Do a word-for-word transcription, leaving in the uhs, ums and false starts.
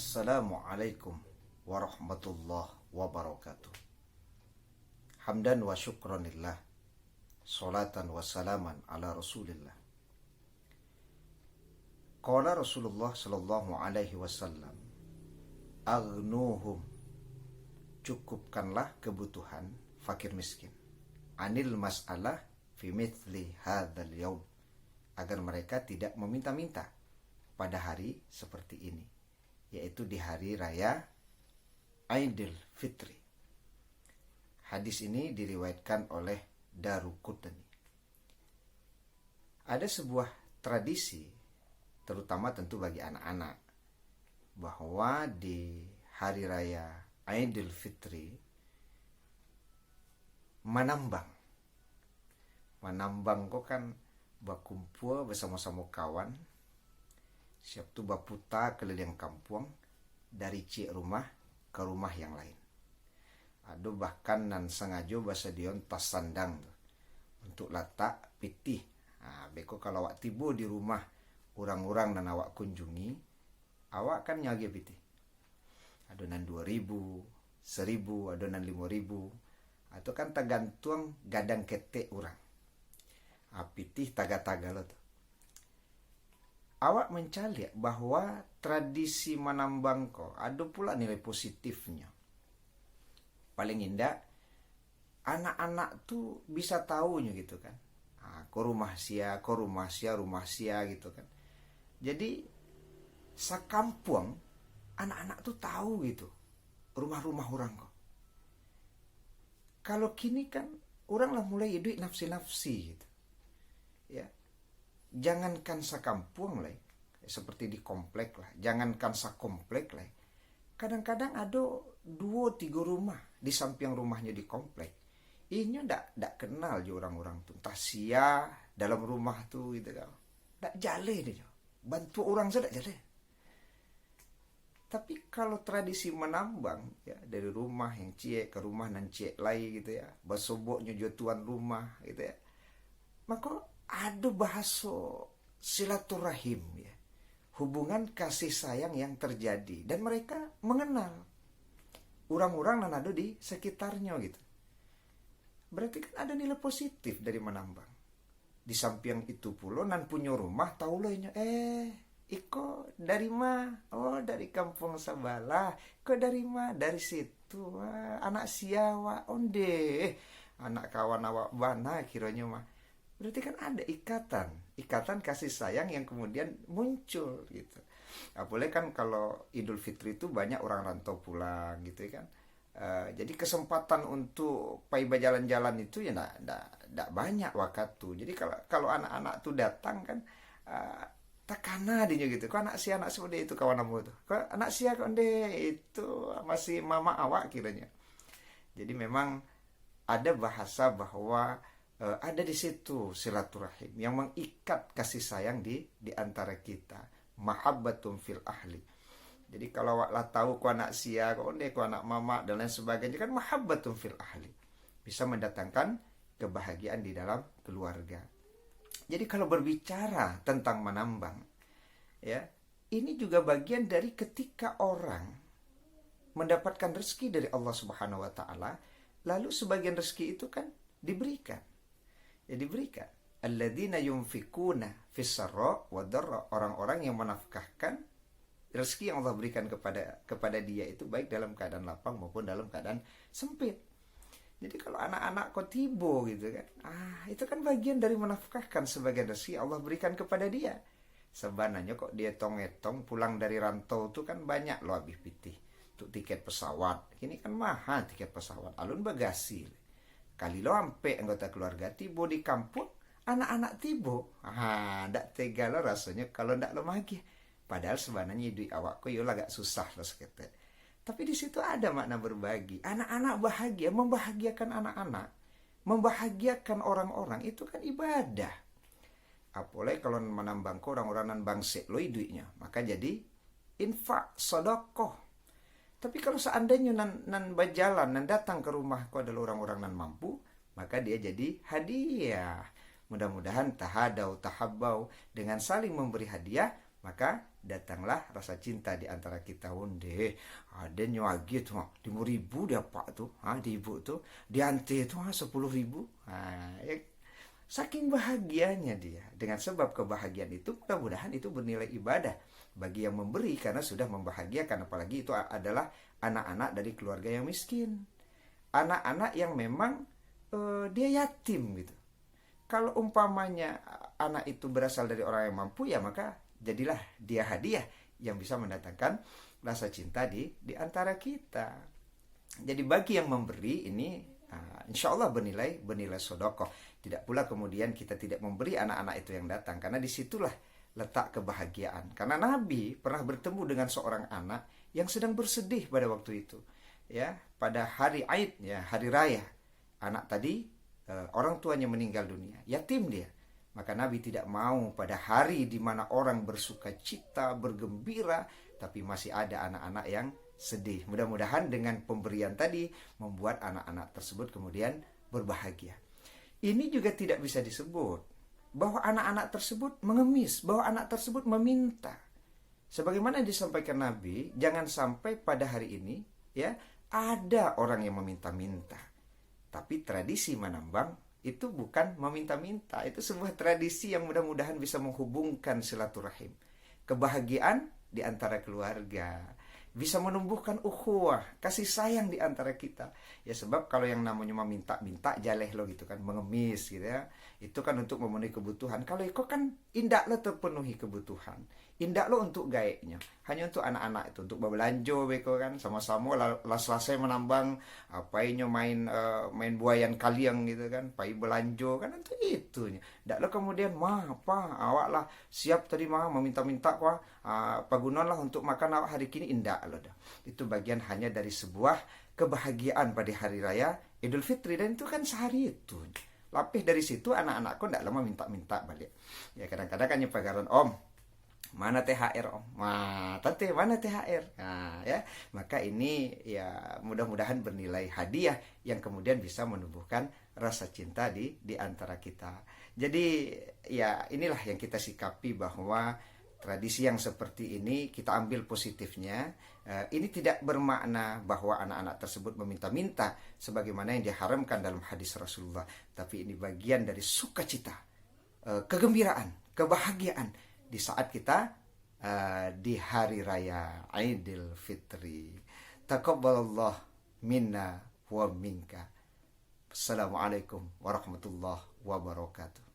Assalamualaikum warahmatullahi wabarakatuh. Hamdan wa syukranillah. Salatan wa salaman ala Rasulillah. Qala Rasulullah sallallahu alaihi wasallam, "Aghnuhum," cukupkanlah kebutuhan fakir miskin, "anil mas'alah fi mithli hadzal yaum," agar mereka tidak meminta-minta pada hari seperti ini, yaitu di hari raya Aidil Fitri. Hadis ini diriwayatkan oleh Daruqutni. Ada sebuah tradisi, terutama tentu bagi anak-anak, bahwa di hari raya Aidil Fitri manambang. Manambang ko kan bakumpua basamo-samo kawan, siap tu baputa kaliliang kampuang, dari ciek rumah ka rumah yang lain. Ado bahkan nan sangajo basadiaon tas sandang tu, untuak latak pitih. Ha, beko kalau awak tibo di rumah urang-urang nan awak kunjungi, awak kan nyo agiah pitih. Ado nan duo ribu, saribu, ado nan limo ribu. Atau kan tagantuang gadang ketek urang. Ha, pitih taga-taga lo tu. Awak mancaliak bahwa tradisi manambang ko ado pulo nilai positifnyo. Paling indak, anak-anak tu bisa tahu nyo gitu kan. Ha, ko rumah sia, ko rumah sia, rumah sia gitu kan. Jadi, sakampuang anak-anak tu tahu gitu rumah-rumah urang ko. Kalau kini kan, urang lah mulai iduik nafsi-nafsi gitu. Ya. Jangankan sakampuang lai, seperti di komplek lah, jangankan sakomplek lai. Kadang-kadang ado duo tigo rumah di sampiang rumahnyo di komplek. Inyo dak, dak kenal jo urang-urang tu. Entah sia dalam rumah tu gitu kan. Dak jaleh dek nyo. Bantuak urang sajo dak jaleh. Tapi kalau tradisi manambang, ya, dari rumah yang ciek ka rumah nan ciek lai gitu ya, basoboknyo jo tuan rumah gitu ya, mako ado bahaso silaturahim ya, hubungan kasih sayang yang terjadi, dan mereka mengenal urang-urang nan ado di sekitarnyo gitu. Berarti kan ada nilai positif dari manambang. Di sampiang itu pulo, nan punyo rumah tahu lo inyo, "Eh, iko dari ma?" "Oh, dari kampuang sabalah." "Iko dari ma?" "Dari situ." "Ah, anak sia wak?" "Onde, anak kawan awak bana kironyo mah." Berarti kan ada ikatan, ikatan kasih sayang yang kemudian muncul gitu. Apalagi kan kalau Idul Fitri itu banyak orang rantau pulang gitu ya kan. Eh, jadi kesempatan untuk pai bajalan-jalan itu ya ndak, ndak, ndak banyak wakatu. Jadi kalau, kalau anak-anak tu datang kan, eh, takana dinyo gitu. "Ko anak sia, anak sia, onde itu kawan ambo tu. Ko anak sia, ko onde itu masih mamak awak," kironyo. Jadi memang ada bahasa bahwa, eh, ada di situ silaturahim yang mengikat kasih sayang di, di antara kita. Mahabbatun fil ahli. Jadi kalau awak lah tahu ko anak sia, ko onde ko anak mamak dan lain sebagainya, kan mahabbatun fil ahli. Bisa mendatangkan kebahagiaan di dalam keluarga. Jadi kalau berbicara tentang manambang, ya, ini juga bagian dari ketika orang mendapatkan rezeki dari Allah Subhanahu wa Ta'ala, lalu sebagian rezeki itu kan diberikan. Ya, diberikan. Alladzina yunfikuna fis sarra wa dharra, orang-orang yang menafkahkan rezeki yang Allah berikan kepada, kepada dia itu, baik dalam keadaan lapang maupun dalam keadaan sempit. Jadi kalau anak-anak ko tibo gitu kan, ah, itu kan bagian dari menafkahkan sebagian rezeki Allah berikan kepada dia. Sabananyo kok dietong-etong, pulang dari rantau tu kan banyak lo abih pitih. Untuk tiket pesawat, kini kan mahal tiket pesawat, alun bagasi. Kali lo ampek anggota keluarga tibo di kampuang, anak-anak tibo. Ha, dak tega lo rasonyo kalau ndak lo magiah. Padahal sabananyo iduik awak ko yo lah agak susah lo saketek. Tapi di situ ada makna berbagi. Anak-anak bahagia, membahagiakan anak-anak, membahagiakan orang-orang, itu kan ibadah. Apolai kalau manambang ko orang-orang nan bangsek lo iduiknyo, maka jadi infak, sodokoh. Tapi kalau seandainyo nan, nan bajalan, nan datang ka rumah ko adalah orang-orang nan mampu, maka dia jadi hadiah. Mudah-mudahan tahadau tahabbau, dengan saling memberi hadiah, Maka datanglah rasa cinta di antara kita. Onde, aden nyo agiah tu, ha, limo ribu di apak tu, ha, di ibu tu, di ante tu, ha, sapuluh ribu. Ha, ya. Saking bahagianya dia. Dengan sebab kebahagiaan itu, mudah-mudahan itu bernilai ibadah bagi yang memberi karena sudah membahagiakan, apalagi itu a-, adalah anak-anak dari keluarga yang miskin. Anak-anak yang memang, eh, dia yatim gitu. Kalau umpamanya anak itu berasal dari orang yang mampu, ya maka jadilah dia hadiah yang bisa mendatangkan rasa cinta di, di antara kita. Jadi bagi yang memberi ini, ah, insya Allah bernilai, bernilai sodokoh. Tidak pula kemudian kita tidak memberi anak-anak itu yang datang, karena disitulah letak kebahagiaan. Karena Nabi pernah bertemu dengan seorang anak yang sedang bersedih pada waktu itu, ya, pada hari Aid, ya, hari raya. Anak tadi, eh, orang tuanya meninggal dunia, yatim dia. Maka Nabi tidak mau pada hari di mana orang bersuka cita, bergembira, tapi masih ada anak-anak yang sedih. Mudah-mudahan dengan pemberian tadi membuat anak-anak tersebut kemudian berbahagia. Ini juga tidak bisa disebut bahwa anak-anak tersebut mengemis, bahwa anak tersebut meminta. Sebagaimana yang disampaikan Nabi, jangan sampai pada hari ini, ya, ada orang yang meminta-minta. Tapi tradisi manambang itu bukan meminta-minta, itu sebuah tradisi yang mudah-mudahan bisa menghubungkan silaturahim, kebahagiaan di antara keluarga, bisa menumbuhkan ukhuwah, kasih sayang di antara kita. Ya, sebab kalau yang namanya meminta-minta, jaleh lo gitu kan, mengemis gitu ya. Itu kan untuk memenuhi kebutuhan. Kalau iko kan indak lo terpenuhi kebutuhan. Indak lo untuk gaeknyo. Hanyo untuk anak-anak itu, untuk babalanjo beko kan, samo-samo lah, lah salasai manambang, ah, painyo main, eh, main buayan kaliang gitu kan, pai balanjo kan, untuk itunyo. Ndak lo kemudian, "Ma, apa, awak lah siap tadi, Ma, maminta-minta ko, ah, pagunoan lah untuk makan awak hari kini," indak lo doh. Itu bagian hanya dari sebuah kebahagiaan pada hari raya Idul Fitri, dan itu kan sehari itu. Lapeh dari situ, anak-anak ko ndak lo maminta-minta baliak. Ya, kadang-kadang kan nyo pagaran, "Om, mana T H R, Om? Wah, Tante, mana T H R?" Nah, ya, maka ini, ya, mudah-mudahan bernilai hadiah yang kemudian bisa menumbuhkan rasa cinta di, di antara kita. Jadi, ya, inilah yang kita sikapi, bahwa tradisi yang seperti ini kita ambil positifnya. Eh, ini tidak bermakna bahwa anak-anak tersebut meminta-minta sebagaimana yang diharamkan dalam hadis Rasulullah, tapi ini bagian dari sukacita, eh, kegembiraan, kebahagiaan di saat kita, eh, di hari raya Idul Fitri. Taqabbalallah minna wa minka. Assalamualaikum warahmatullahi wabarakatuh.